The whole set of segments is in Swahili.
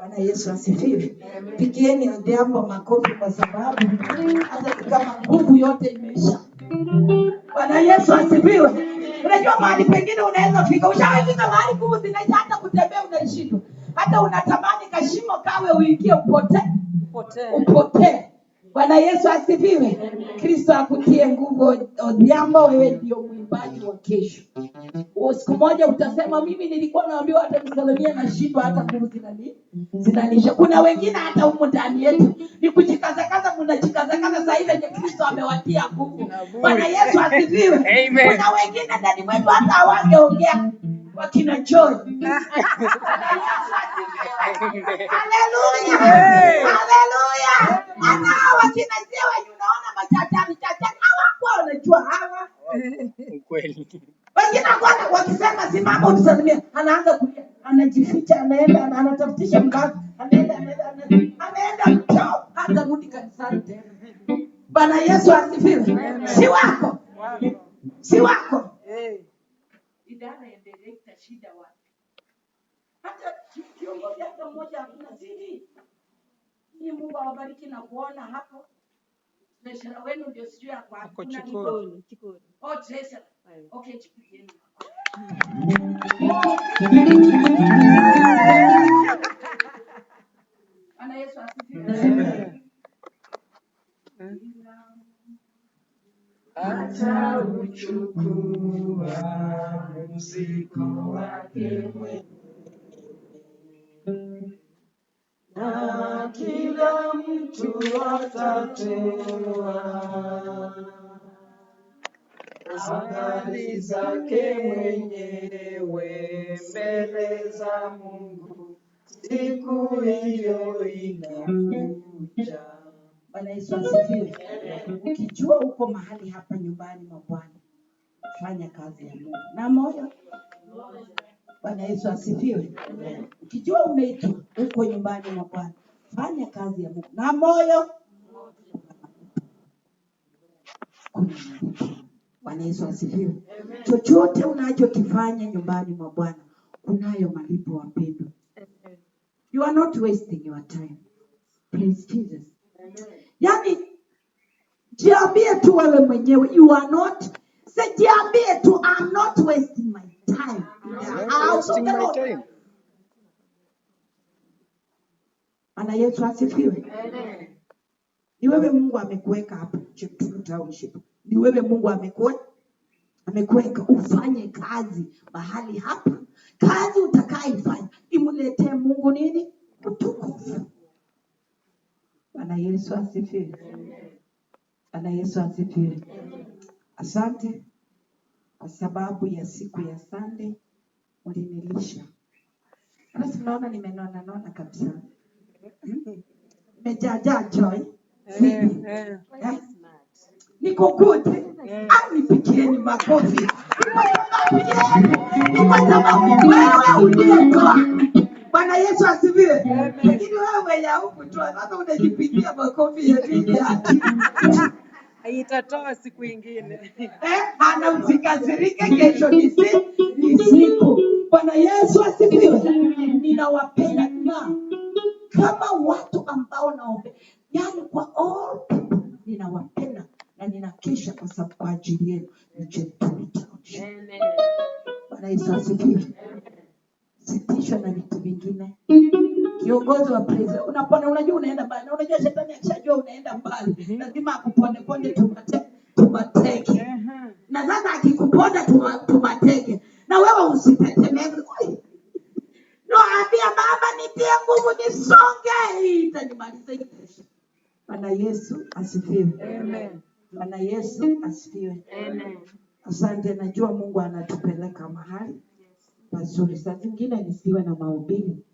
Bwana Yesu asifiwe. Pigieni Odhiambo makofi kwa sababu hata kama nguvu yote imeisha. Bwana Yesu asifiwe. Unajua mahali pengine unaweza fika, ushawahi fika mahali nguvu zinaisha, hata kutembea unashindwa, hata unatamani kashimo kawe uingie upotee, upotee. Bwana Yesu asifiwe. Kristo akutie nguvu Odhiambo, wewe ndio mwimbaji wa kesho. Siku moja utasema mimi nilikuwa naambiwa hata nisalimie nashindwa, hata nguvu zinaniisha. Kuna wengine hata humu ndani yetu ni kujikazakaza, mnajikazakaza sasa hivi yenye Kristo amewatia nguvu. Bwana Yesu asifiwe. Amen. Kuna wengine ndani mwetu hata hawangeongea, wakina Joy. Bwana Yesu asifiwe. Haleluya. Haleluya. Hata hawa wakina Zia wenye unaona machachari chachari hawakuwa wanajua hawa. Ukweli. Wengine kwanza wakisema simama unisalimie, anaanza kulia, anajificha, anaenda, anatafutisha mlango, anaenda, anaenda, anaenda, anaenda choo, hata rudi kanisani tena. Bwana Yesu asifiwe. Si wako, si wako. Idara ya director shida wapi? Hata kiongozi hata mmoja hakuna CD. Ni Mungu awabariki na kuona hapo. Treasurer wenu ndio sijui ako wapi. Ako Kuna Chikoni. Kikoni. Oh, treasurer. Okay, jipigieni. Bwana Yesu asifiwe. Atauchukua mzigo wake mwenyewe, na kila mtu atatoa habari zake mwenyewe mbele za Mungu, siku hiyo inakuja. Bwana Yesu asifiwe. Ukijua uko mahali hapa nyumbani mwa Bwana, fanya kazi ya Mungu na moyo. Bwana Yesu asifiwe. Ukijua umeitwa uko nyumbani mwa Bwana, fanya kazi ya Mungu na moyo. Kuna malipo. Bwana Yesu asifiwe. Chochote unachokifanya nyumbani mwa Bwana, kunayo malipo wapendwa. You are not wasting your time. Praise Jesus. Yaani jiambie tu wewe mwenyewe, you are not, say jiambie tu, I'm not wasting my time in the house of Wasting the my Lord. time. Bwana Yesu asifiwe. Ni wewe Mungu amekuweka hapo Cheptulu Township. Ni wewe Mungu amekuweka ufanye kazi mahali hapa. Kazi utakayoifanya imletee Mungu nini? Utukufu. Bwana Yesu asifiwe. Bwana Yesu asifiwe. Asante kwa sababu ya siku ya Sunday ulinilisha. Sasa mnaona nimenona nona kabisa. Nimejaajaa joy. Sidi. Niko good. Au nipigieni makofi. Ni kwa sababu wewe uliyetoa. Bwana Yesu asifiwe. Lakini wewe mwenye hukutoa sasa unajipigia makofi ya nini ati? Itatoa siku ingine. Ana usikasirike, kesho ni siku. Bwana Yesu asifiwe. Ninawapenda na kama watu ambao naombe, yani kwa all people ninawapenda na ninakesha kwa sababu kwa ajili yenu. Ni Cheptulu Township. Bwana Yesu asifiwe. Sitishwe na vitu vingine. Kiongozi wa praise, unapona, unajua unaenda mbali, na unajua shetani akishajua unaenda mbali, lazima akuponde ponde tumateke. Na sasa akikuponda tumateke, na wewe usitetemeke. Oi. No, ambia Baba nitie nguvu nisonge, hii itanimaliza hii kesho. Bwana Yesu asifiwe. Amen. Bwana Yesu asifiwe. Amen. Asante, najua Mungu anatupeleka mahali pazuri. Saa zingine nisiwe na mahubiri,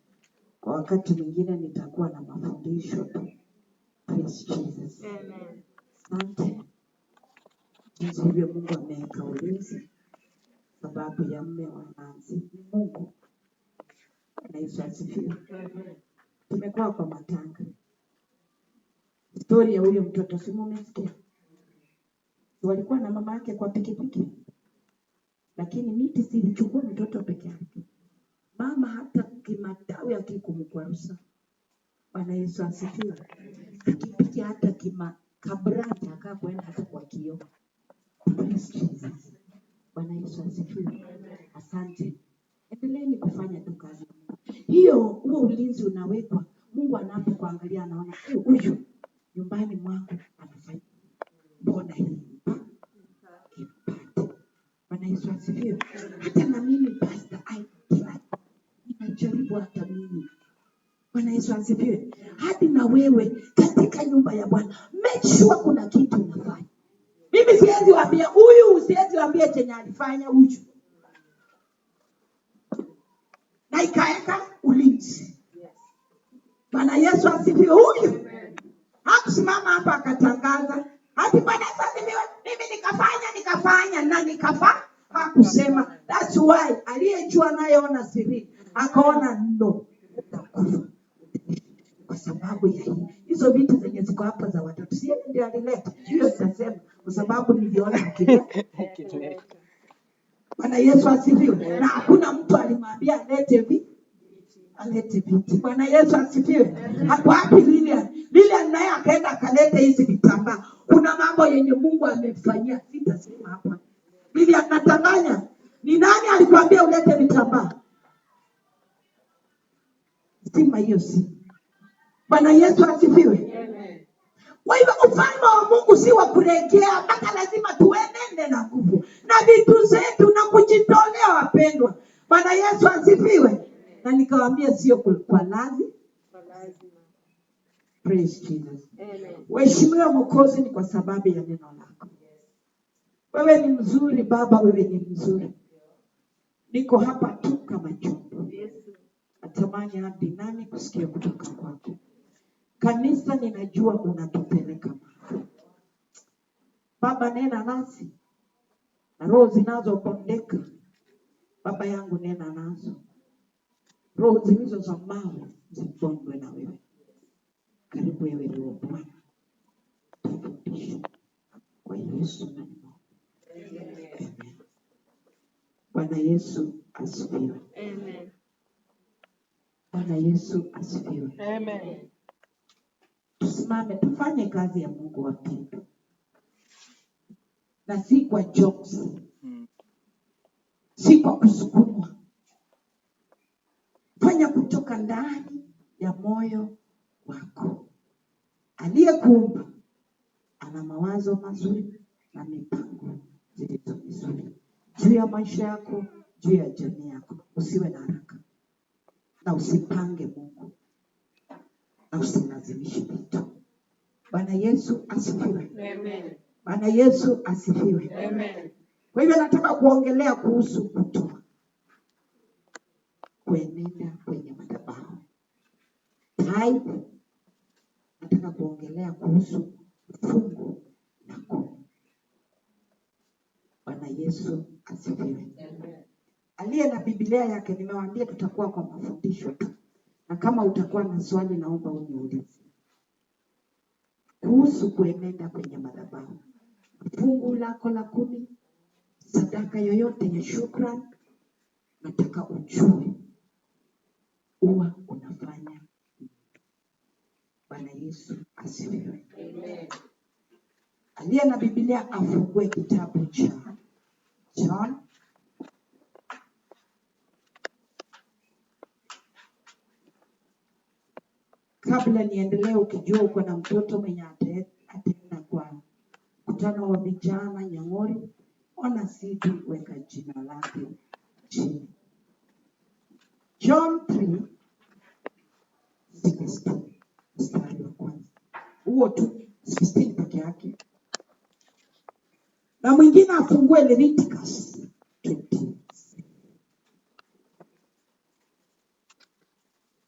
kwa wakati mwingine nitakuwa na mafundisho tu. Praise Jesus. Amen. Asante. Jinsi hivyo Mungu ameweka ulinzi sababu ya mme wa Nancy. Ni Mungu. Bwana Yesu asifiwe. Tumekuwa kwa matanga. Story ya huyo mtoto si mumesikia? Walikuwa na mama yake kwa pikipiki, lakini miti silichukua mtoto peke yake. Mama hata kimatawi akikumkwarusa. Bwana Yesu asifiwe. Pikipiki hata kima kabranta akaa kuenda hata kwa kioo. Praise Jesus. Bwana Yesu asifiwe. Asante. Endeleeni kufanya tu kazi ya Mungu. Hiyo huo ulinzi unawekwa. Mungu anapokuangalia anaona huyu nyumbani mwangu anafanya, mbona hii ipate. Bwana Yesu asifiwe. Hata na mimi pastor, I try. Ninajaribu hata mimi. Bwana Yesu asifiwe. Hadi na wewe katika nyumba ya Bwana, make sure kuna kitu unafanya. Mimi siwezi waambia huyu, siwezi waambia chenye alifanya huyu. Na ikaeka ulinzi. Bwana Yesu asifiwe. Huyu hakusimama hapa akatangaza hadi Bwana Yesu asifiwe, mimi nikafanya na nikafa. Hakusema. That's why aliyejua nayeona siri akaona no, utakufa kwa sababu ya hii. Hizo vitu zenye ziko hapa za watoto, si yeye ndio alileta hiyo, nitasema kwa sababu niliona akileta. Bwana Yesu asifiwe. Na hakuna mtu alimwambia alete alete viti. Bwana Yesu asifiwe. Hapo wapi Lilian? Lilian naye akaenda akaleta hizi vitambaa. Kuna mambo yenye Mungu amefanyia, sitasema hapa. Lilian, natanganya. Ni nani alikwambia ulete vitambaa? Stima hiyo si. Bwana Yesu asifiwe. Kwa hivyo ufalme wa Mungu si wa kuregea, mpaka lazima tuenende na nguvu na vitu zetu na kujitolea, wapendwa. Bwana Yesu asifiwe. Na nikawaambia sio kwa lazima. Praise Jesus. Mheshimiwa Mwokozi, ni kwa sababu ya neno lako. Wewe ni mzuri Baba, wewe ni mzuri. Niko hapa tu kama chombo. Natamani hadi nami kusikia kutoka kwako. Kanisa, ninajua unatupeleka mahali. Baba, nena nasi na roho zinazobondeka. Baba yangu, nena nazo. Roho zilizo za mawe zibondwe na wewe. Karibu wewe Roho Bwana, tufundishe kwa Yesu na neno. Amen. Bwana Yesu asifiwe. Amen. Bwana Yesu asifiwe. Amen. Tusimame tufanye kazi ya Mungu wapendwa, na si kwa jokes, si kwa kusukumwa. Fanya kutoka ndani ya moyo wako. Aliyekuumba ana mawazo mazuri na mipango zilizo mizuri juu ya maisha yako, juu ya jamii yako. Usiwe na haraka na usipange Mungu na usilazimishe vitu. Bwana Yesu asifiwe. Amen. Bwana Yesu asifiwe. Amen. Kwa hivyo nataka kuongelea kuhusu kutoa, kuenenda kwenye madhabahu. Tithe, nataka kuongelea kuhusu fungu la 10. Bwana Yesu asifiwe. Amen. Aliye na Biblia yake, nimewaambia tutakuwa kwa mafundisho tu, na kama utakuwa na swali naomba uniulize kuhusu kuenenda kwenye madhabahu, fungu lako la 10, sadaka yoyote ya shukrani. Nataka ujue huwa unafanya nini. Bwana Yesu asifiwe. Amen. Aliye na Biblia afungue kitabu cha John Kabla niendelee, ukijua uko na mtoto mwenye ataenda kwa mkutano wa vijana Nyang'ori, ona CD, weka jina lake chini. John 3:16, mstari wa kwanza. Huo tu 16 peke yake. Na mwingine afungue Leviticus 20.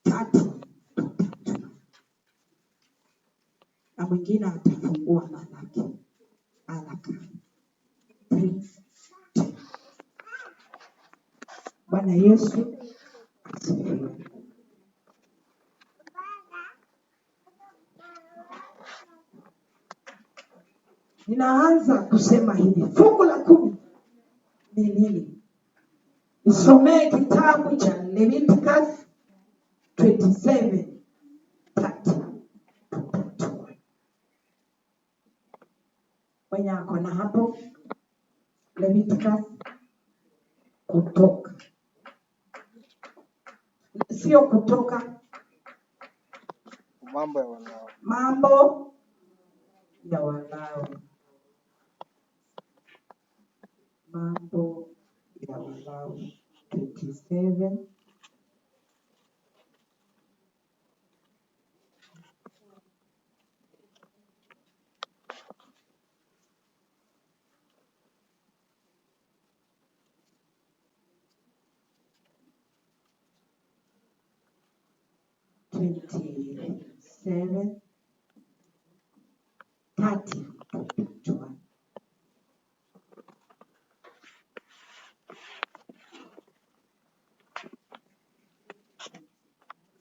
Tatu. Na mwingine atafungua Malaki. Malaki 3:10. Bwana Yesu asifiwe. Ninaanza kusema hivi, fungu la 10 ni nini? Nisomee kitabu cha Leviticus 27:30. Mwenye ako na hapo Leviticus, Kutoka, sio Kutoka, Mambo ya Walawi. Mambo ya Walawi, Mambo ya Walawi 27. 27:30 to 31.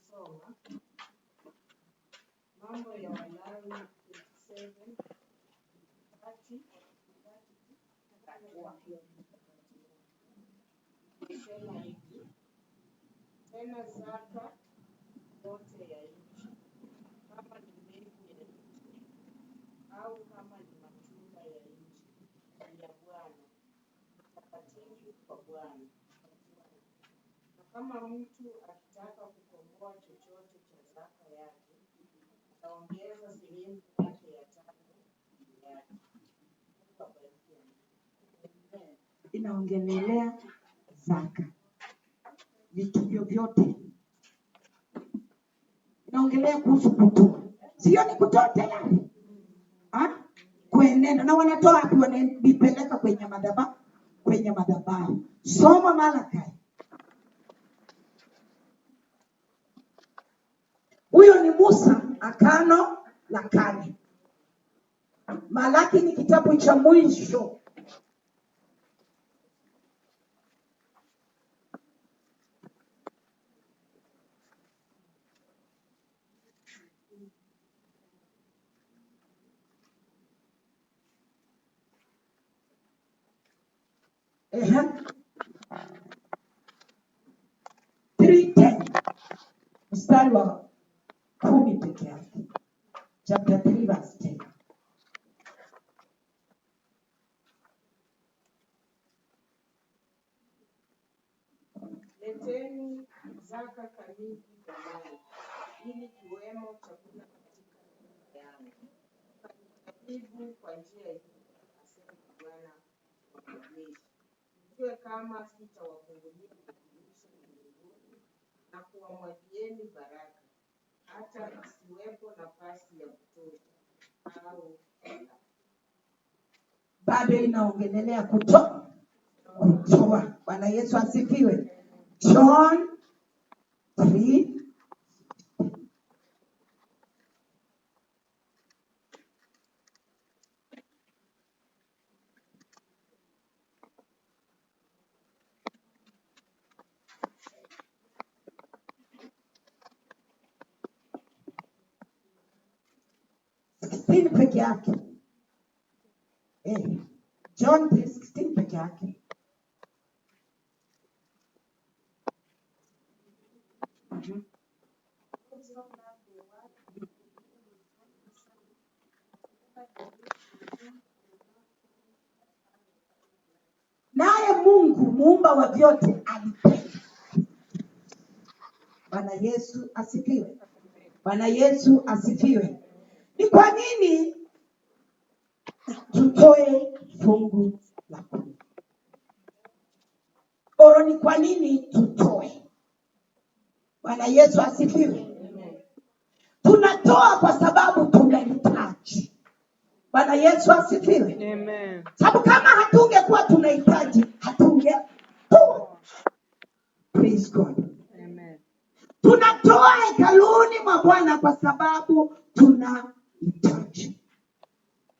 Soma Mambo ya Walawi 27:30 inasema hivi: tena zaka yote ya nchi, kama ni mbegu ya nchi au kama ni matunda ya nchi, ni ya Bwana, ni takatifu kwa Bwana. Na kama mtu akitaka kukomboa chochote cha zaka yake, ataongeza sehemu yake ya tano juu yake. Mungu abariki andiko. Inaongelelea zaka, vitu vyovyote, inaongelea kuhusu kutoa, sio ni kutoa tayari ha? Kuenenda na wanatoa wapi? Wanavipeleka kwenye madhabahu, kwenye madhabahu. Soma Malakai. Huyo ni Musa, Agano la Kale. Malaki ni kitabu cha mwisho. Ehe, 3:10 mstari wa 10 peke yake, chapter 3 verse 10. Leteni zaka kamili ghalani, ili kiwemo chakula katika nyumba yangu. Mkanijaribu kwa njia hii, asema Bwana wa majeshi, nijue kama sitawafungulia madirisha ya mbinguni na kuwamwagieni baraka, hata isiwepo nafasi ya kutosha au la. Bado inaongelelea kutoa, kutoa. Bwana Yesu asifiwe. John 3. 16 peke yake. John 3:16 peke yake. Naye Mungu muumba wa vyote alipenda. Bwana Yesu asifiwe. Bwana Yesu asifiwe. Ni kwa nini tutoe fungu la kumi? Oro, ni kwa nini tutoe? Bwana Yesu asifiwe. Tunatoa kwa sababu tunahitaji. Bwana Yesu asifiwe. Amen. Sababu kama hatungekuwa tunahitaji, hatungetoa. Praise God. Amen. Tunatoa hekaluni mwa Bwana kwa sababu tunahitaji.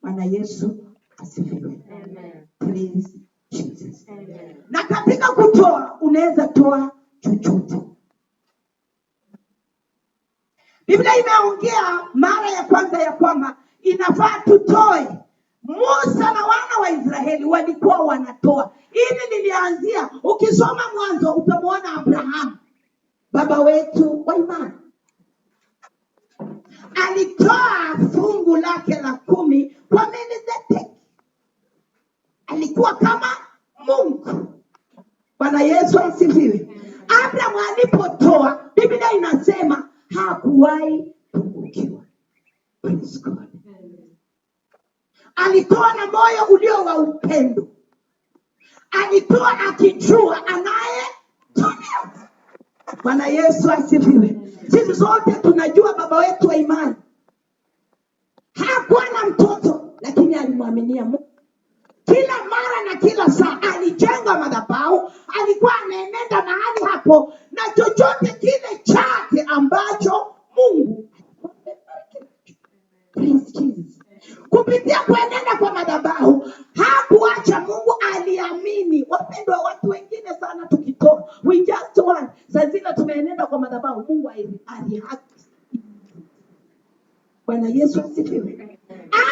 Bwana Yesu asifiwe. Amen. Praise Jesus. Amen. Na katika kutoa unaweza toa chochote. Biblia imeongea mara ya kwanza ya kwamba inafaa tutoe. Musa na wana wa Israeli walikuwa wanatoa. Hili lilianzia, ukisoma Mwanzo utamwona Abrahamu, baba wetu wa imani, alitoa fungu lake la 10 kwa Melkizedeki. Alikuwa kama Mungu. Bwana Yesu asifiwe. Abraham alipotoa, Biblia inasema hakuwahi pungukiwa. Praise God. Alitoa na moyo ulio wa upendo. Alitoa akijua anayetolewa. Bwana Yesu asifiwe. Sisi sote tunajua baba wetu wa imani hakuwa na mtoto, lakini alimwaminia Mungu. Kila mara na kila saa alijenga madhabahu, alikuwa anaenenda mahali hapo na chochote kile chake ambacho Mungu alikuwa. Praise Jesus. Kupitia kuenenda kwa madhabahu hakuacha Mungu, aliamini. Wapendwa, watu wengine sana tukitoa, we just want, saa zile tumeenenda kwa madhabahu, Mungu alihaki. Bwana Yesu asifiwe.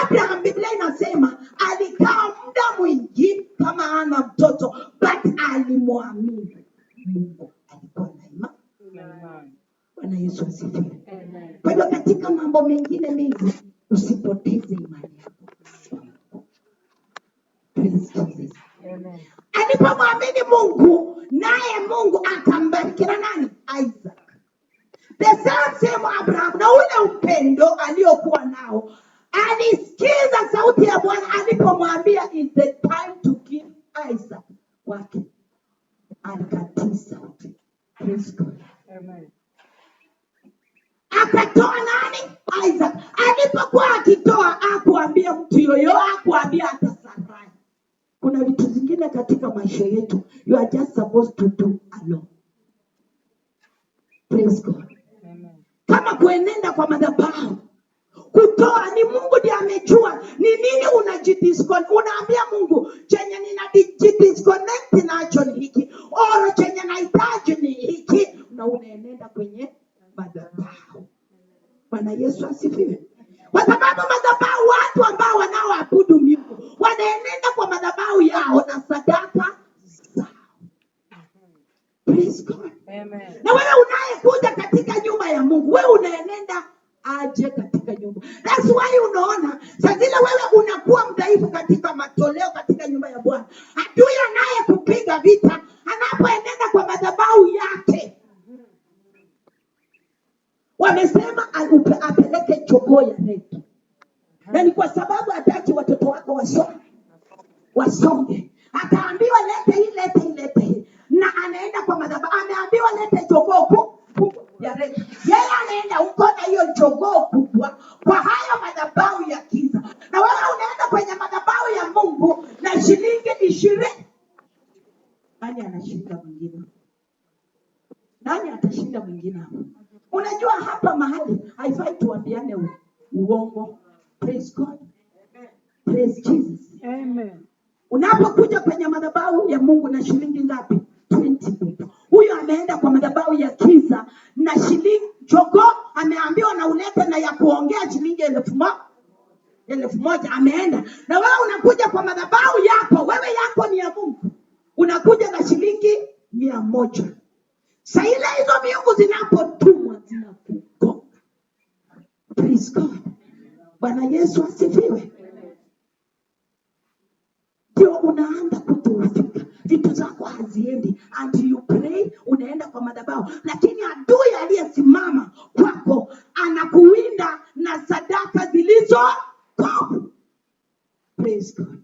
Abraham, Biblia inasema alikaa muda mwingi kama hana mtoto, but alimwamini Mungu, alikuwa na imani. Bwana Yesu asifiwe. Kwa hivyo katika mambo mengine mengi usipoteze imani yako. Praise Jesus. Alipomwamini Mungu, naye Mungu akambariki na nani? Isaac. The same Abraham, na ule upendo aliokuwa nao, alisikiza sauti ya Bwana alipomwambia it's the time to give Isaac wake. Alikatii sauti. Praise God. Amen. Akatoa nani? Isaac. Alipokuwa akitoa hakuambia mtu yoyote, hakuambia hata Sarai. Kuna vitu zingine katika maisha yetu you are just supposed to do alone. Praise God. Amen. Kama kuenenda kwa madhabahu, kutoa ni Mungu ndiye amejua ni nini unajidisconnect. Unaambia Mungu chenye ninajidisconnect nacho ni hiki, oro chenye nahitaji ni hiki, na unaenenda kwenye madhabahu. Bwana Yesu asifiwe. Kwa sababu madhabahu, watu ambao wanaoabudu miungu wanaenenda kwa madhabahu yao na sadaka zao. Praise God. Amen. Na wewe unayekuja katika nyumba ya Mungu, wewe unaenenda aje katika nyumba? That's why unaona saa zile wewe unakuwa mdhaifu katika matoleo katika nyumba ya Bwana. Adui anayekupiga vita anapoenenda kwa madhabahu yake, wamesema apeleke jogoo ya red, na ni kwa sababu hataki watoto wako wasonge. Akaambiwa lete hii, lete hii, lete hii, na anaenda kwa madhabahu, ameambiwa lete jogoo kubwa ya red. Yeye anaenda huko na hiyo jogoo kubwa kwa hayo madhabahu ya giza, na wewe unaenda kwenye madhabahu ya Mungu na shilingi 20. Nani anashinda mwingine? Nani atashinda mwingine hapa? Unajua hapa mahali haifai tuambiane uongo. Praise God. Praise Jesus. Amen. Unapokuja kwenye madhabahu ya Mungu na shilingi ngapi? 20 bob. Huyo ameenda kwa madhabahu ya giza na shilingi jogoo, ameambiwa na ulete na ya kuongea shilingi 1000 ameenda. Na wewe unakuja kwa madhabahu yako, wewe yako ni ya Mungu, unakuja na shilingi 100. Saa ile hizo miungu zinapotumwa zinakugonga. Praise God. Bwana Yesu asifiwe. Ndio unaanza kudhoofika, vitu zako haziendi, and you pray, unaenda kwa madhabahu, lakini adui aliyesimama kwako anakuwinda na sadaka zilizo kavu. Praise God.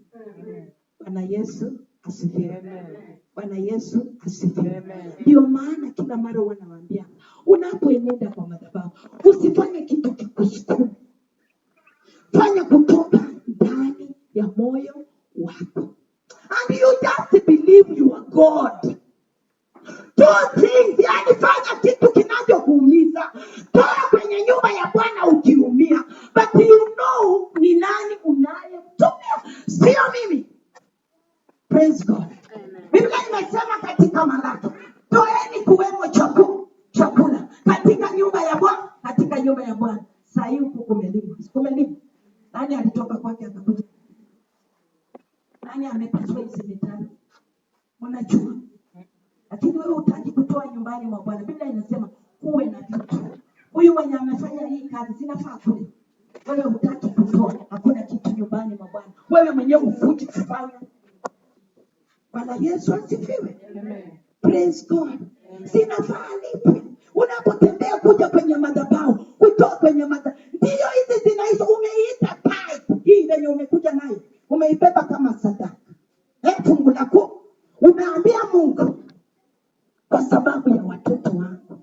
Bwana Yesu asifiwe. Amen. Bwana Yesu asifiwe. Amen. Ndio maana kila mara wanawaambia unapoenenda kwa madhabahu usifanye kitu kikusukume, fanya kutoka ndani ya moyo wako. And you just believe you are God. Do things, yani fanya kitu kinachokuumiza. Toa kwenye nyumba ya Bwana ukiumia, but you know ni nani unayemtumia, sio mimi. Praise God. Biblia imesema katika Malaki, toeni kuwemo chakula katika nyumba ya Bwana, katika nyumba ya Bwana. Saa hii huku kumelimwa, kumelimwa. Nani alitoka kwake akakuja? Nani amepasua hizi mitaro? Unajua. Lakini wewe hutaki kutoa nyumbani mwa Bwana. Biblia inasema kuwe na vitu. Huyu mwenye amefanya hii kazi zinafaa kule. Wewe hutaki kutoa, hakuna kitu nyumbani mwa Bwana. Wewe mwenyewe hukuji kufanya. Bwana Yesu asifiwe. Praise God. Sinafaa alipwe. Unapotembea kuja kwenye madhabahu, kutoka kwenye madhabahu, ndiyo hizi zinaitwa, umeiita tithe hii yenye umekuja nayo, umeibeba kama sadaka. Fungu la kumi umeambia Mungu, kwa sababu ya watoto wangu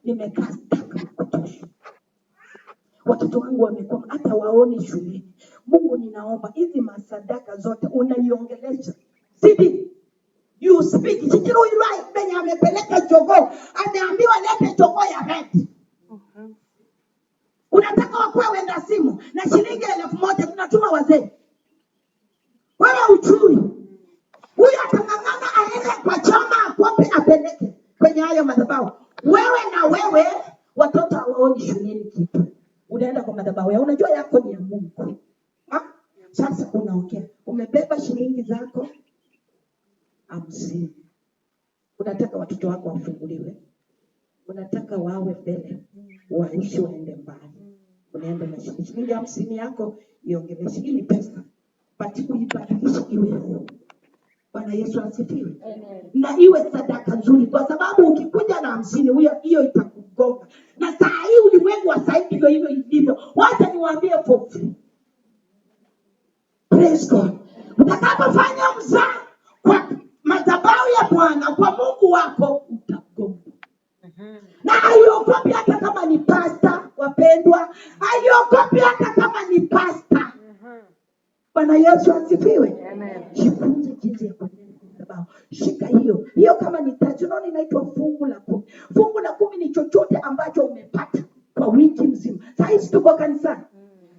nimekaa stuck ya kutosha, watoto wangu wamekuwa hata waoni shuleni. Mungu, ninaomba hizi masadaka zote unaiongelesha sidi you speak Chichiru Ilwai penye amepeleka jogoo, ameambiwa lete jogoo ya red. Unataka wakuwe wenda simu na shilingi 1000 tunatuma wazee. Wewe uchui huyu atang'ang'ana aende kwa chama akope apeleke kwenye hayo madhabahu. Wewe na wewe watoto hawaoni shuleni kitu, unaenda kwa madhabahu ya unajua yako ni ya Mungu. Ha? Sasa unaongea umebeba shilingi zako 50, unataka watoto wako wafunguliwe, unataka wawe mbele, waishi waende mbali, unaenda na shilingi 50 yako iongeleshe. Hii ni pesa, but uibadilishe iwe roho. Bwana Yesu asifiwe. Na iwe sadaka nzuri, kwa sababu ukikuja na 50 huyo, hiyo itakugonga. Na saa hii ulimwengu wa saa hii ndivyo hivyo ilivyo. Wacha niwaambie for free. Praise God. Utakapofanya mzaa kwa madhabahu ya Bwana, kwa Mungu wako, utagonga. Na haiogopi hata kama ni pasta, wapendwa, haiogopi hata kama ni pasta. Bwana Yesu asifiwe. Jifunze jinsi ya kuenenda kwa madhabahu. Shika hiyo hiyo, kama ni tatu, unaona inaitwa fungu la kumi. Fungu la kumi ni chochote ambacho umepata kwa wiki mzima. Saa hizi tuko kanisani,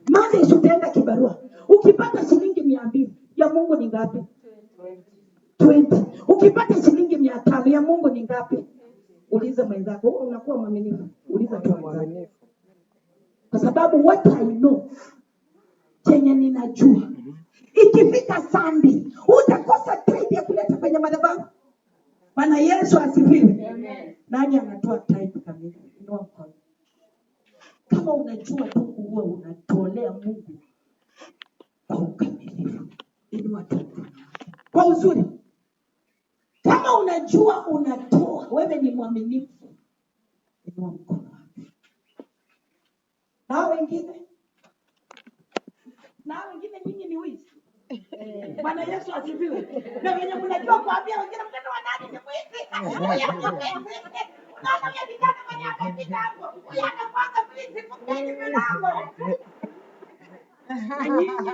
Monday utaenda kibarua, ukipata shilingi 200 ya Mungu ni ngapi? 20. Ukipata shilingi 500 ya Mungu ni ngapi? Uliza mwenzako, wewe unakuwa mwaminifu? Uliza tu mwenzako, kwa sababu what I know, chenye ninajua, ikifika Sunday utakosa tithe ya kuleta kwenye madhabahu. Bwana Yesu asifiwe. Nani anatoa tithe kamili? Inua mkono. Kama unajua tu huwa unatolea Mungu kwa ukamilifu, inua tu mkono kwa uzuri. Kama unajua unatoa, wewe ni mwaminifu, inua mkono wako. Na wengine, na wengine nyinyi ni wizi. Bwana Yesu asifiwe. Na wenye mnajua kuambia wengine, mtoto wa nani ni mwizi? Huyu ni mwizi. Unaona huyo kijana mwenye amepita hapo, huyu anakuanga mwizi, fungeni milango. Na nyinyi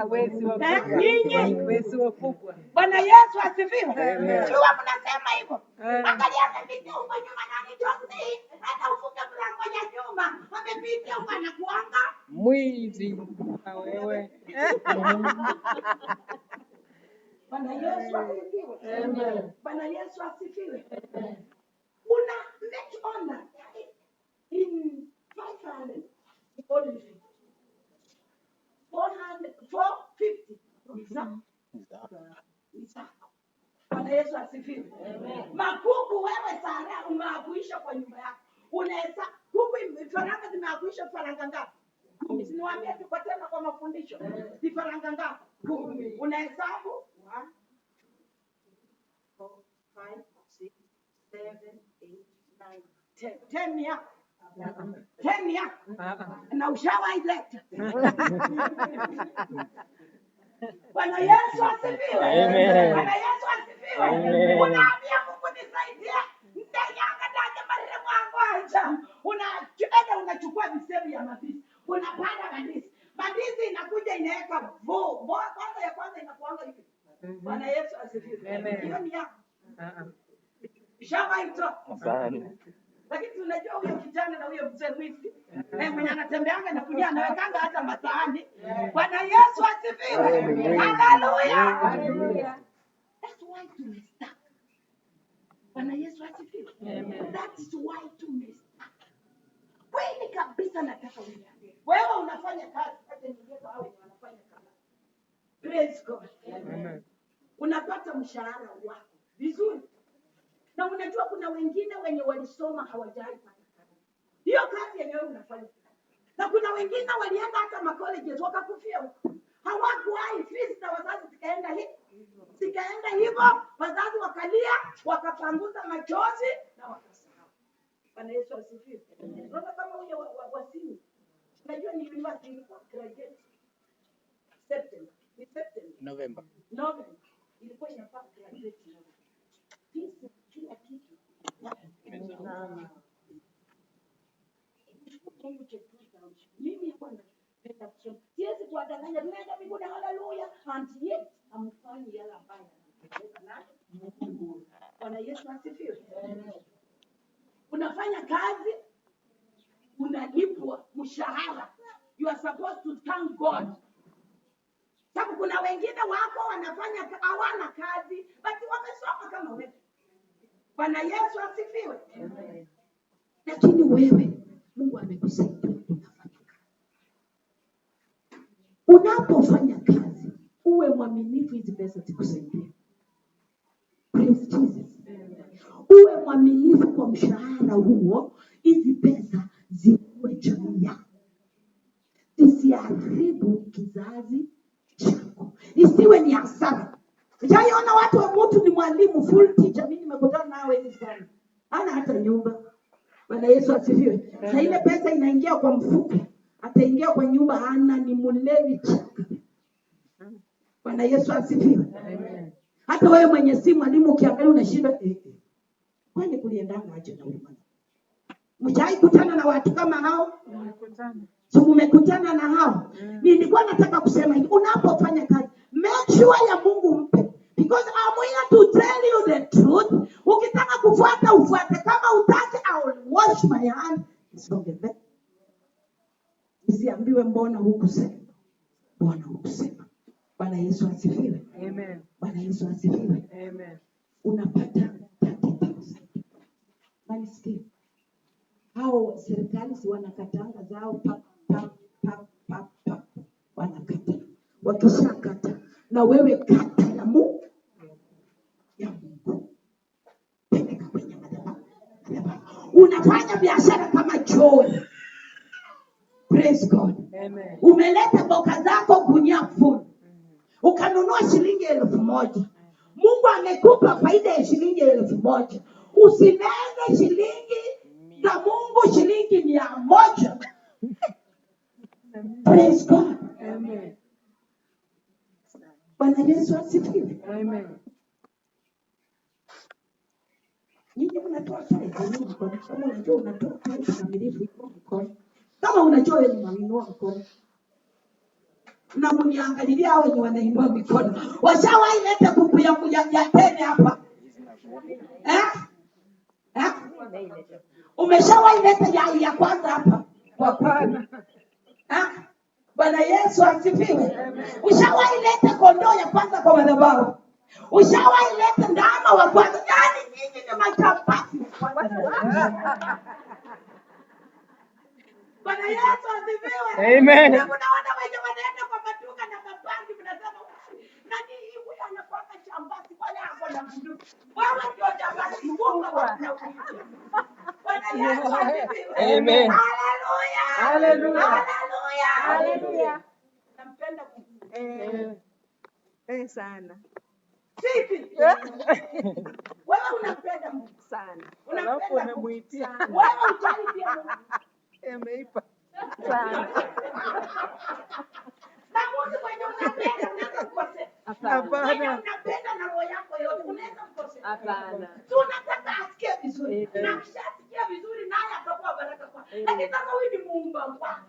Wezi wakubwa. Nyinyi Wezi wakubwa. Bwana Yesu asifiwe. Amen. Sio mnasema hivyo. Amen. Angalia amepitia huko nyuma nani Josi, hata ufunge mlango ya nyuma. Amepitia huko anakuanga Mwizi. Na wewe. Bwana Yesu asifiwe. Amen. Bwana Yesu asifiwe. Una make honor in 500 only 400 450 ni zako. Ni zako. Bwana Yesu asifiwe. Makuku wewe Sara umeakuisha kwa nyumba yako. Unaweza kuku faranga zimeakuisha faranga ngapi? 10. Si niwaambie tuko tena kwa mafundisho. Ni faranga ngapi? 10. Unahesabu 1 4 5 6 7 8 9 10. 10 ni yako. 10 ni yako. Na ushawaileta. Bwana Yesu asifiwe. Amen. Bwana Yesu asifiwe. Amen. Unaambia Mungu nisaidie. Ndanyanga ndanye marire mwangu acha. Unaenda unachukua visemu ya mabisi. Unapanda mandizi. Mandizi inakuja inaweka vo. Vo kwanza ya kwanza inakuanga hivi. Bwana Yesu asifiwe. Amen. Hiyo ni yako. Ushawaitoa. Hapana. Lakini tunajua huyo kijana na huyo mzee mwizi mwenye anatembeanga na kuja anawekanga hata masahani. Bwana Yesu asifiwe. Amen. Haleluya. That's why tumestaka. Bwana Yesu asifiwe. That is why tumestaka. Kweli kabisa nataka uniambie. Wewe unafanya kazi, acha niingie kwa hao wenye wanafanya kazi. Praise God. Amen. Unapata mshahara wako vizuri. Na unajua kuna wengine wenye walisoma hawajawahi pata kazi. Hiyo kazi yenyewe unafanya. Na kuna wengine walienda hata ma colleges wakakufia huko. Hawakuwahi, fees za wazazi zikaenda hivi. Zikaenda hivyo, wazazi wakalia, wakapanguza machozi na wakasahau. Bwana Yesu asifiwe. Unaona kama huyo wa simu, unajua ni university ilikuwa graduate September, ni September, November. November ilikuwa inafaa graduate November. Fees, kila kitu. Mungu chetu. Mimi huwa napenda kusema, siwezi kuwadanganya, tunaenda mbinguni, haleluya, and yet hamfanyi yale ambayo yanampendeza nani? Mungu. Bwana Yesu asifiwe. Unafanya kazi, unalipwa mshahara, you are supposed to thank God. Sababu kuna wengine wako wanafanya hawana kazi, but wamesoma kama wewe. Bwana Yesu asifiwe. Lakini wewe Mungu amekusaidia, unafanya kazi. Unapofanya kazi, uwe mwaminifu, hizi pesa zikusaidie. Praise Jesus. Uwe mwaminifu kwa mshahara huo, hizi pesa zikuwe jamii yako, zisiharibu kizazi chako, isiwe ni hasara. Nishaiona watu wa mtu ni mwalimu full teacher, mimi nimekutana nao wengi sana, hana hata nyumba. Bwana Yesu asifiwe. Na ile pesa inaingia kwa mfuko, ataingia kwa nyumba, hana, ni mlevi chaka. Bwana Yesu asifiwe. Hata wewe mwenye si mwalimu ukiangalia unashinda kwani kuliendanga aje na huyu mwana? Mshai kutana na watu kama hao? Nimekutana. So umekutana na hao? Nilikuwa nataka kusema hivi, unapofanya kazi make sure ya Mungu mpe, because I'm here to tell you the truth. Ukitaka kufuata ufuate, kama utaki I will wash my hand, nisonge mbele, nisiambiwe mbona hukusema, mbona hukusema. Bwana Yesu asifiwe. Amen. Bwana Yesu asifiwe. Amen. Unapata 30,000. Manisikia hao serikali si wanakatanga zao pap pap pap pap pap, wanakata. Wakishakata na wewe kata ya Mungu, ya Mungu peleka kwenye madhabahu. Unafanya biashara kama Joy, praise God. Amen. Umeleta mboka zako gunia full, ukanunua shilingi 1,000. Mungu amekupa faida ya shilingi 1,000. Usimeze shilingi za Mungu shilingi 100. Praise God. Amen. Bwana Yesu asifiwe. Amen. Nyinyi mnatoa faida, inua mkono. Kama unajua unatoa faida kamilifu, inua mkono. Kama unajua wewe ni mwinua mkono. Na mniangalilia hao wenye wanainua mikono. Washawahi leta kuku ya tene hapa? Eh? Umeshawahi leta yai ya kwanza hapa? Kwa kuku? Bwana Yesu asifiwe. Ushawahi leta kondoo ya kwanza kwa madhabahu? Ushawahi leta ndama wa kwanza? Yaani nyinyi ni majambazi. Bwana Yesu asifiwe. Amen. Na mnaona wenye wanaenda kwa maduka na mabangi, mnasema nani huyu anakuwa jambazi, kwani ako na bunduki? Wewe ndio jambazi mkubwa wa dunia. Bwana Yesu asifiwe. Amen. Haleluya. Haleluya. Haleluya. Haleluya. Nampenda Mungu. Sana. Sipi. Wewe unampenda Mungu. Sana. Unampenda Alafu Mungu. unamuitia. Wewe hujali pia Mungu. Ameipa. Sana. Na Mungu mwenye unapenda unaweza kukosea. Hapana. Mwenye Hapana. unapenda na roho yako yote unaweza kukosea. Hapana. Si unataka asikie vizuri. Na akishasikia vizuri naye atakuwa baraka kwako. Lakini sasa huyu ni muumba wako.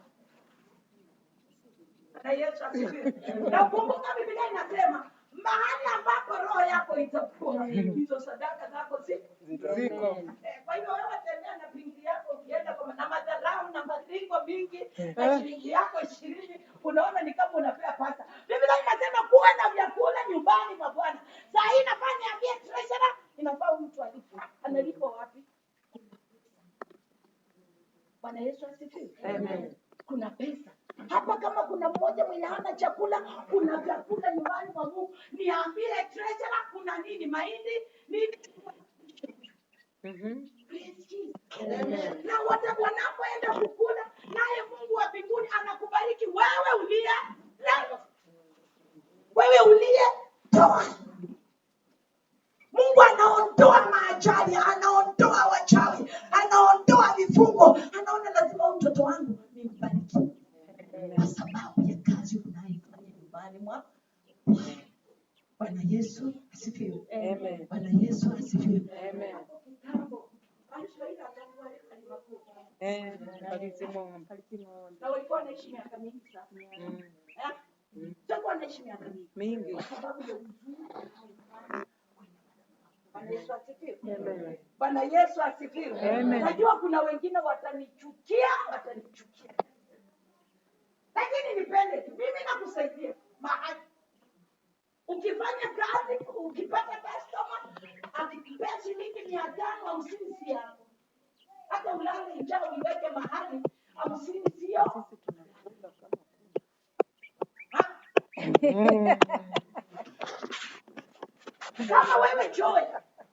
Na Yesu asifiwe. Na kumbuka Biblia inasema mahali ambapo roho yako itakuwa, hizo sadaka zako Ziko. Kwa hivyo wewe tembea na pingi yako ukienda kwa na madharau na maringo mingi na shilingi yako 20, unaona ni kama unapea pasta. Biblia inasema kuwa na vyakula nyumbani mwa Bwana. Saa hii inafaa niambie treasurer, inafaa mtu alipwe. Analipwa wapi? Bwana Yesu asifiwe. Amen. Kuna pesa hapa. Kama kuna mmoja mwenye hana chakula, kuna vyakula nyumbani mwa Mungu. Niambie treasurer, kuna nini? Mahindi nini? Praise Jesus. Na wote wanapoenda kukula, naye Mungu wa mbinguni anakubariki wewe uliye leo, wewe uliye toa. ajali, anaondoa wachawi, anaondoa vifungo, anaona lazima huyu mtoto wangu nimbariki kwa sababu ya kazi unayoifanya nyumbani mwa Bwana. Bwana Yesu asifiwe. Amen. Bwana Yesu asifiwe. Amen. Kitambo, Waswahili walikuwa walikuwa Eh, Palizing'ombe. na walikuwa wanaishi miaka mingi sana. Mm. Eh? Walikuwa wanaishi miaka mingi Mingi. kwa sababu ya uzuri wanaoifanya kwenye madhabahu. Bwana Yesu asifiwe. Amen. Bwana Yesu asifiwe. Amen. Najua kuna wengine watanichukia, watanichukia, lakini nipende tu, mimi nakusaidia mahali ukifanya kazi, ukipata customer akikupea shilingi 550 si yako, hata ulale njaa uiweke mahali 50 sio. Sisi tunakula kama Ha? Mm. Kama wewe Joy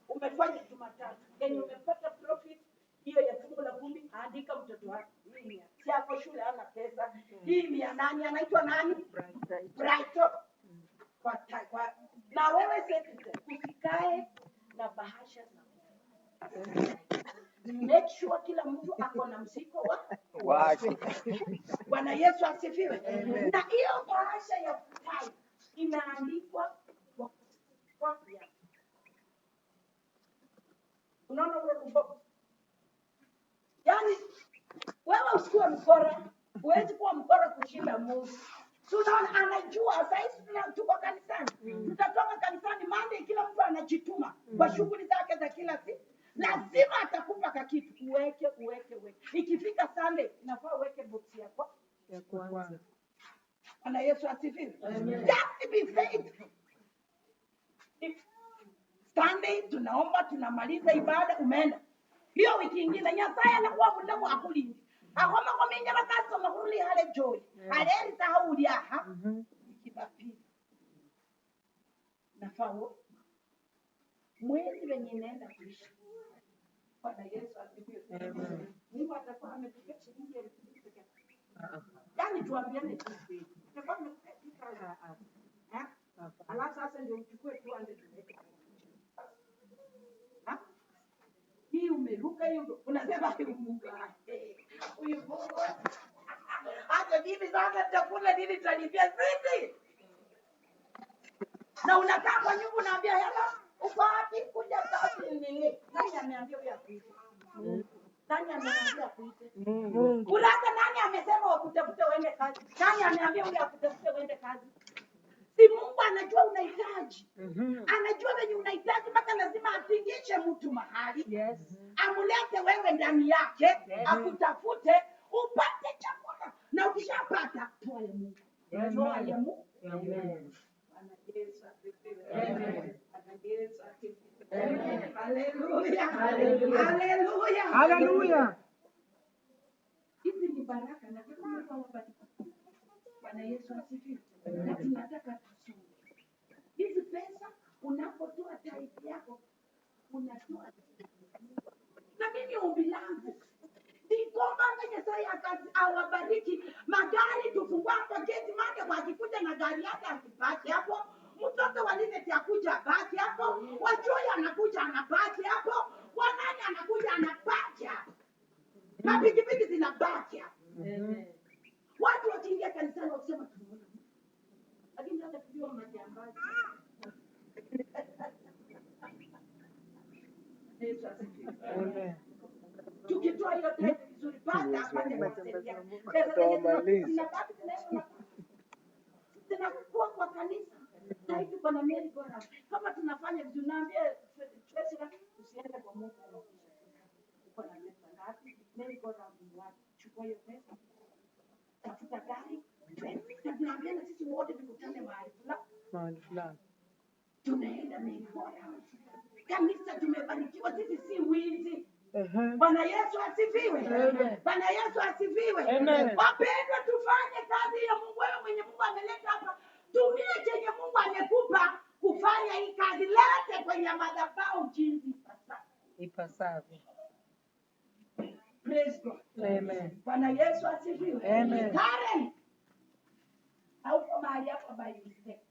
umefanya Jumatatu yenye umepata profit hiyo ya fungu la 10, andika mtoto wako hii mia, si ako shule hana pesa, hii mia nani anaitwa nani? Brighton. Kwa, na wewe secretary usikae na bahasha za make sure kila mtu ako na mzigo wa Wake. Bwana Yesu asifiwe. Amen. Na hiyo bahasha ya tai imeandikwa kwa ya. Unaona ule rubo? Yaani wewe usikuwe mkora, huwezi kuwa mkora kushinda Mungu. Si unaona anajua saa hizi tuko kanisani. Tutatoka kanisani Monday, kila mtu anajituma kwa shughuli zake za kila siku. Lazima atakupa kakitu, uweke uweke uweke. Ikifika Sunday inafaa uweke box yako. Ya kwanza. Bwana Yesu asifiwe. Just be faithful. If Sunday tunaomba tunamaliza ibada, umeenda hiyo wiki ingine Nyasaye anakuwa mulamu akulinde akhoma khominya bakasoma khurula ihale Joy aleri sahauli aha wiki la pili nafaa mwezi wenye inaenda kuisha. Bwana Yesu asifiwe. Amen. Mungu atakuwa ametupea shilingi 2000 peke yake. Yaani tuambiane tu kweli. Atakuwa amekupea 2000. Eh? Alafu sasa ndio uchukue 200 uweke. Ha? Hii umeruka hiyo unasema huyu Mungu huyu Mungu hata mimi sasa nitakula nini nitalipia sisi? Na unakaa kwa nyumba unaambia hela uko wapi kuja kazi nini? Nani ameambia huyu akuite? Nani ameambia akuite? Mungu. Uraka nani amesema wakutafute uende kazi? Nani ameambia huyu akutafute uende kazi? Si Mungu anajua unahitaji. Anajua venye unahitaji mpaka lazima atingishe mtu mahali. Yes. Amulete wewe ndani yake, akutafute upate chakula. Na ukishapata toa ya Mungu. Toa ya Mungu. Amen. Bwana Yesu asifiwe. Amen. Bwana Yesu asifiwe. Amen. Haleluya. Haleluya. Haleluya. Haleluya. Hizi ni baraka nataka Mungu awabariki. Bwana Yesu asifiwe. Na tunataka tusonge. Hizi pesa unapotoa tithe yako unatoa. Na mimi ombi langu nikombanga Nyasaye awabariki magari tufungua hapo gate mande wakikuja na gari yake akibaki hapo, mtoto wa Linet akuja abaki hapo, wa Joy anakuja anabaki hapo, wa nani anakuja anabaki hapo, mapikipiki zinabaki hapo. Watu wakiingia kanisani wakisema tumeona Mungu. Lakini hata tukiwa majambazi. Yesu asifiwe. Amen. Tukitoa hiyo tithe vizuri, pasta apate percent yake. Pesa zenye zinabaki zinaenda zinakuwa kwa kanisa. Sasa hivi kuna Mary Gora. Kama tunafanya vizuri, naambia treasurer usiende kwa Mungu. Uko na pesa ngapi? Mary Gora ni wapi? Chukua hiyo pesa. Tafuta gari. Twende. Na tunaambiana sisi wote tukutane mahali fulani. Mahali fulani. Tunaenda Mary Gora. Kanisa tumebarikiwa, sisi si wizi. Ehe. Bwana Yesu asifiwe. Amen. Bwana Yesu asifiwe. Amen. Wapendwa, tufanye kazi ya Mungu. Wewe mwenye Mungu ameleta hapa, tumie chenye Mungu amekupa kufanya hii kazi, lete kwenye madhabahu jinsi ipasavyo. Ipasavyo. Praise God. Amen. Bwana Yesu asifiwe. Amen. Karen, hauko mahali hapa by mistake.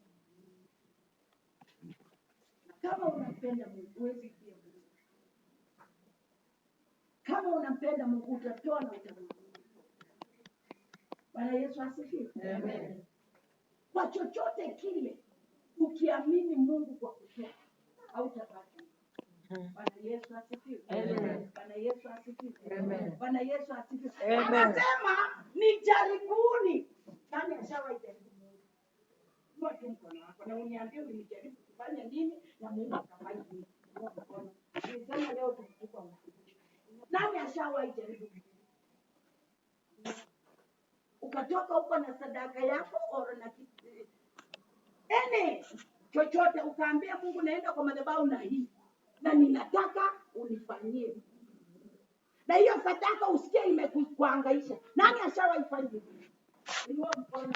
Kama unampenda Mungu, huwezi pia Mungu. Kama unampenda Mungu utatoa na utamwamini. Bwana Yesu asifiwe. Amen. Kwa chochote kile ukiamini Mungu kwa kutoa hautabaki. Bwana Yesu asifiwe. Amen. Bwana Yesu asifiwe. Amen. Bwana Yesu asifiwe. Amen. Anasema ni jaribuni. Nani ashawahi jaribu Mungu? Inua tu mkono wako na uniambie ulijaribu kufanya nini na Mungu akafanya nini. Inua mkono. Nilisema leo tutakupa ukumbusho. Nani ashawahi jaribu Mungu? Ukatoka huko na sadaka yako oro na ene chochote, ukaambia Mungu naenda kwa madhabahu na hii na ninataka unifanyie, na hiyo sadaka usikie imekuhangaisha. Nani ashawahi fanya hivyo? Inua mkono.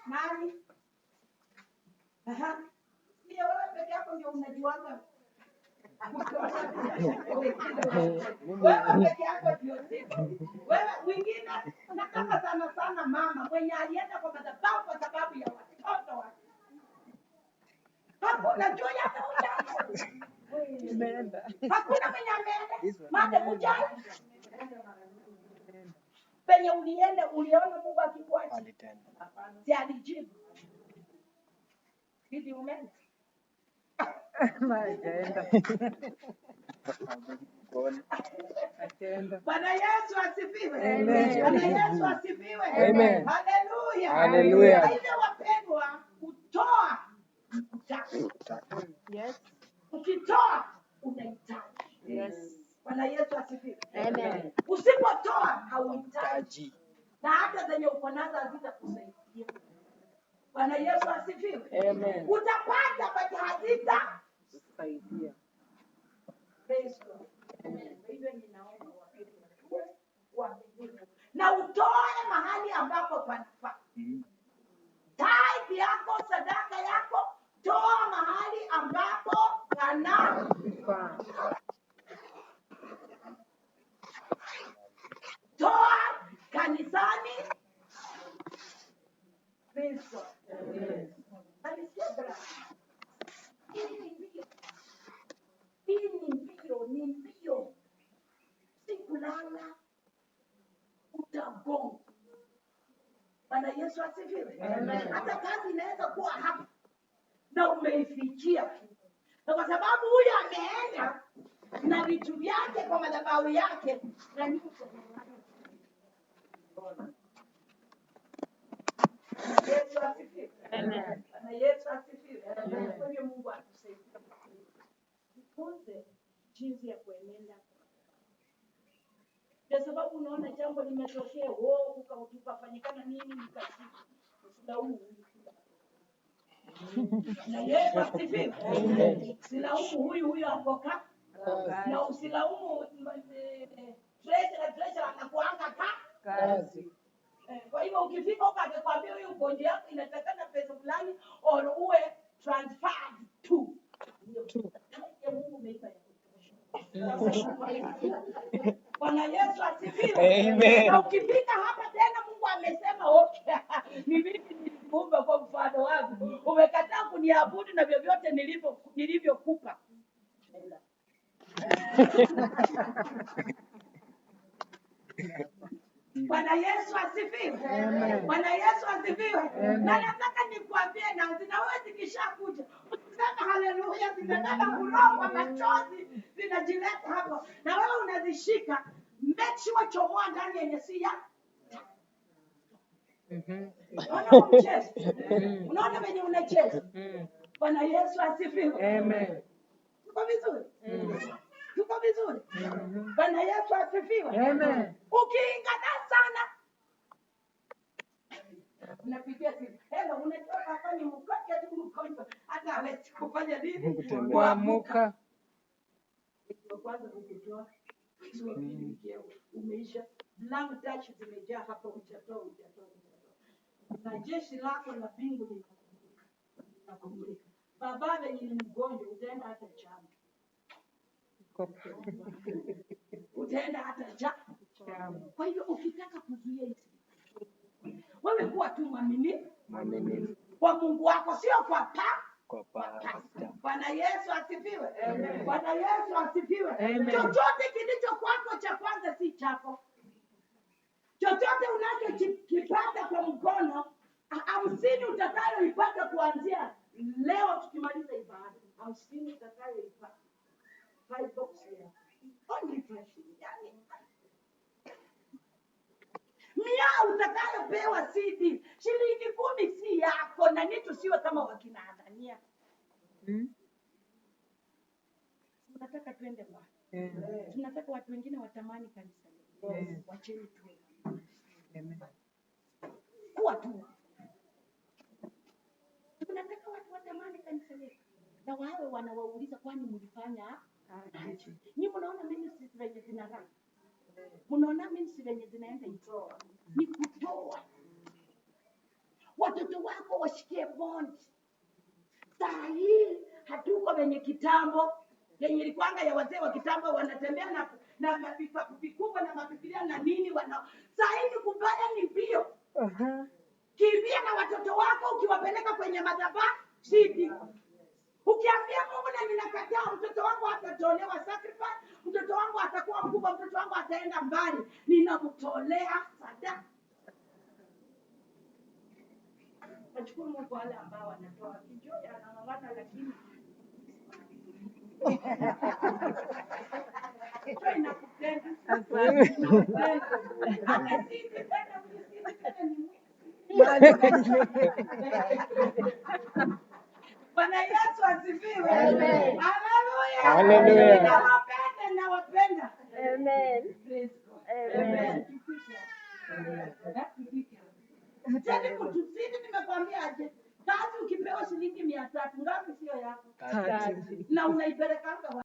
Nani? Aha. Sio wewe peke yako ndio unajuanga. Wewe peke yako ndio sivyo. Wewe mwingine, nataka sana sana mama mwenye alienda kwa madhabahu kwa sababu ya watoto wake. Hakuna juu hata ujai. Nimeenda. Hakuna mwenye ameenda. Mada ujai. Penye ulienda uliona Mungu akikuacha. Alitenda. Si alijibu. Hivi umeenda? Hajaenda. Kuona. Hajaenda. Bwana Yesu asifiwe. Amen. Bwana Yesu asifiwe. Amen. Haleluya. Haleluya. Kwa hivyo wapendwa, kutoa ni kutaka. Yes. Ukitoa unahitaji. Yes. Bwana Yesu asifiwe. Amen. Usipotoa hauhitaji, Taji. na hata zenye uko nazo hazitakusaidia. Bwana Yesu asifiwe. Amen. Utapata but hazita Saidia. Praise God. Kwa hivyo ninaomba wapendwa tuwe waaminifu na utoe mahali ambapo panafaa. Tithe yako, sadaka yako, toa mahali ambapo pana. Faa. Toa kanisani. Praise God. Alisikia brother. Hii ni mbio. Hii ni mbio, ni mbio. Si kulala, utagonga. Bwana Yesu asifiwe. Hata kazi inaweza kuwa hapa na umeifikia, na kwa sababu huyu ameenda na vitu vyake kwa madhabahu yake, na nyinyi Yesu asifiwe. Bwana Yesu asifiwe. Kwa hivyo Mungu atusaidie. Jifunze jinsi ya kuenenda kwa sababu unaona jambo limetokea, oh, ukafanyikana nini, nikasiku usilaumu huyu. Na Yesu asifiwe. Usilaumu huyu huyu akoka, na usilaumu treasurer anakuanga ka Kazi. Kwa hivyo ukifika huko akikwambia huyu ugonjwa yako inatakana pesa fulani or uwe transferred to. Ya Mungu umeipa ya kutosha. Bwana Yesu asifiwe. Amen. Na ukifika hapa tena Mungu amesema okay, ni mimi nilikuumba kwa mfano wangu. Umekataa kuniabudu na vyovyote nilivyokupa. Bwana Yesu asifiwe. Bwana Yesu asifiwe. Na nataka nikuambie na wewe zikishakuja, usiseme haleluya, zinataka kurogwa machozi zinajileta hapo. Na wewe unazishika, make sure chomoa ndani yenye si ya. Unaona huo mchezo? Unaona venye unacheza? Bwana Yesu asifiwe. Amen. Tuko vizuri? Tuko vizuri? Bwana Yesu asifiwe. Amen. Ukiingana sana unapigia simu, hello, unajua hapa ni mgonjwa tu, mgonjwa hata hawezi kufanya nini, Kutembea. Kuamuka. Mwezi wa kwanza ukutoa, mwezi wa pili mkeo umeisha, blank touch zimejaa hapa, hujatoa hujatoa hujatoa, na jeshi lako la mbingu linakumulika. Baba venye ni mgonjwa, utaenda hata chama, utaenda hata chama. Chama. Kwa hivyo ukitaka kuzuia hizi, wewe kuwa tu mwaminifu Mwaminifu. kwa Mungu wako, sio kwa pa. Kwa Kwa pasta. pasta. Bwana Yesu asifiwe. Bwana Yesu asifiwe. Amen. Chochote kilicho kwako cha kwanza si chako. Chochote unachokipata kwa mkono, 50 utakayoipata kuanzia leo tukimaliza ibada, 50 utakayoipata 5 box ya only 5 shillings. Yani 100 utakayopewa CD, shilingi 10 si yako, na ni tusiwe kama wakina Anania. Tunataka tuende mbali, tunataka watu wengine watamani kanisa letu. Wacheni tuwe Amen. kuwa tu, tunataka watu watamani kanisa letu na wawe wanawauliza, kwani mlifanya aje? Nyi mnaona ministry venye zina run, mnaona ministry venye zinaenda hivi, ni kutoa. Watoto wako washikie bond. Saa hii hatuko venye kitambo yenye ilikuwanga ya wazee wa kitambo, wanatembea na vikapu vikubwa na mabibilia na nini wana. Saa hii ni kubaya, ni mbio. Kimbia na watoto wako ukiwapeleka kwenye madhabahu zidi. Ukiambia Mungu na ninakataa, mtoto wangu atatolewa sacrifice, mtoto wangu atakuwa mkubwa, mtoto wangu ataenda mbali, ninamtolea sadaka. Nashukuru Mungu wale ambao wanatoa Kijoya anang'ang'ana, lakini Joy nakupenda, nakupenda. Hata sisi tena, sisi tena ni mwizi. Bwana Yesu asifiwe. Amen. Haleluya. Haleluya. Ninawapenda, ninawapenda. Amen. Praise God. Amen. Tufike hapo. Eh, tufike hapo. Tena kutuzidi, nimekwambia aje. Kazi ukipewa shilingi 300 ngapi sio yako? Tatu. Na unaipelekanga wapi?